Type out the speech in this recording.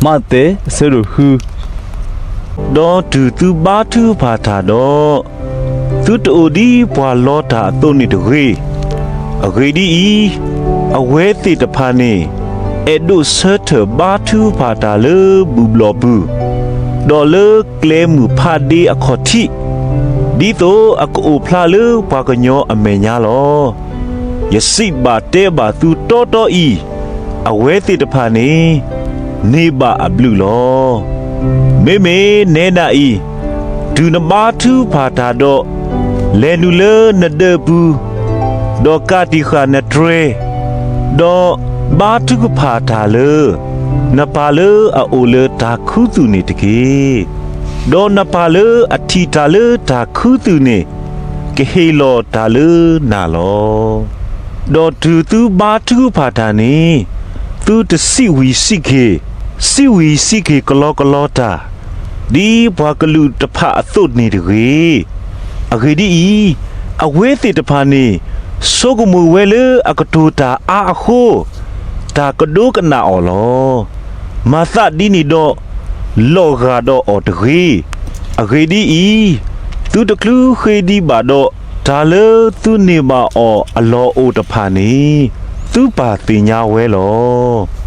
မးသဲ အဆၢဒိၣ်ဃု. ဒီးတုၤသုဘါထုကဖၣ်တၢ်ဒီး, သုတအိၣ်ဒ်ပှၤလီတၢ်အသိးန့ၣ်တဂ့ၤ. အဂ့ၢ်ဒ်အံၤ, အဝဲသ့ၣ်တဖၣ်န့ၣ် အဲၣ်ဒိးဆၢထၢၣ်ဘါထုကဖၣ်တၢ်လၢဘူၣ်ဘျီၣ်ပူၤ, ဒီးလၢကျဲမုၢ်ဖးဒ့အခီၣ်ထံး, ဒ်သိးအကအိၣ်ဖျါလၢပှၤကညီအမဲာ်ညါလီၤ. ယစံးဘၣ်တဲဘၣ်သုတီတီအံၤ, အဝဲသ့ၣ်တဖၣ်န့ၣ် န့ၢ်ဘၣ်အဘျုးလီၤ. မ့မ့ၢ်နဲဒၣ်အံၤ, တုၤနဘါထုကဖၣ်တၢ်ဒီး, လဲၤနုာ်လၢနဒၢးပူၤ, ဒီးကးတံာ်ဃာ်နတြဲၤ, ဒီးဘါထုကဖၣ်တၢ်လၢ နပၢ်လၢအအိၣ်လၢတၢ်ခူသူၣ်န့ၣ်တက့ၢ်. ဒီးနပၢ်လၢအထံၣ်တၢ်လၢတၢ်ခူသူၣ်န့ၣ် ကဟ့ၣ်လီၤတၢ်လၢနၤလီၤ. ဒီးတုၤသုဘါထုကဖၣ်တၢ်န့ၣ်, သုတစံးဝံၤစံးက့ၤ, စံးဝံၤစံးက့ၤကလီကလီတၢ်, ဒ်ပှၤကလုာ်တဖၣ်အသိးန့ၣ်တဂ့ၤ. အဂ့ၢ်ဒ်အံၤ, အဝဲသ့ၣ်တဖၣ်န့ၣ် ဆိကမိၣ်ဝဲလၢအကတိၤတၢ်အါအဃိ, တၢ်ကဒိကနၣ်အီၤလီၤ. မၤသးဒ်န့ၣ်ဒီး, လီၤဂာ်ဒီးအီၤတဂ့ၤ. အဂ့ၢ်ဒ်အံၤ, သုတချုးဃ့ဒံးဘၣ်ဒီး, တၢ်လၢသုန့ၢ်ဘၣ်အီၤအလီၢ်အိၣ်တဖၣ်န့ၣ်, သုပၢ်သ့ၣ်ညါဝဲလီၤ.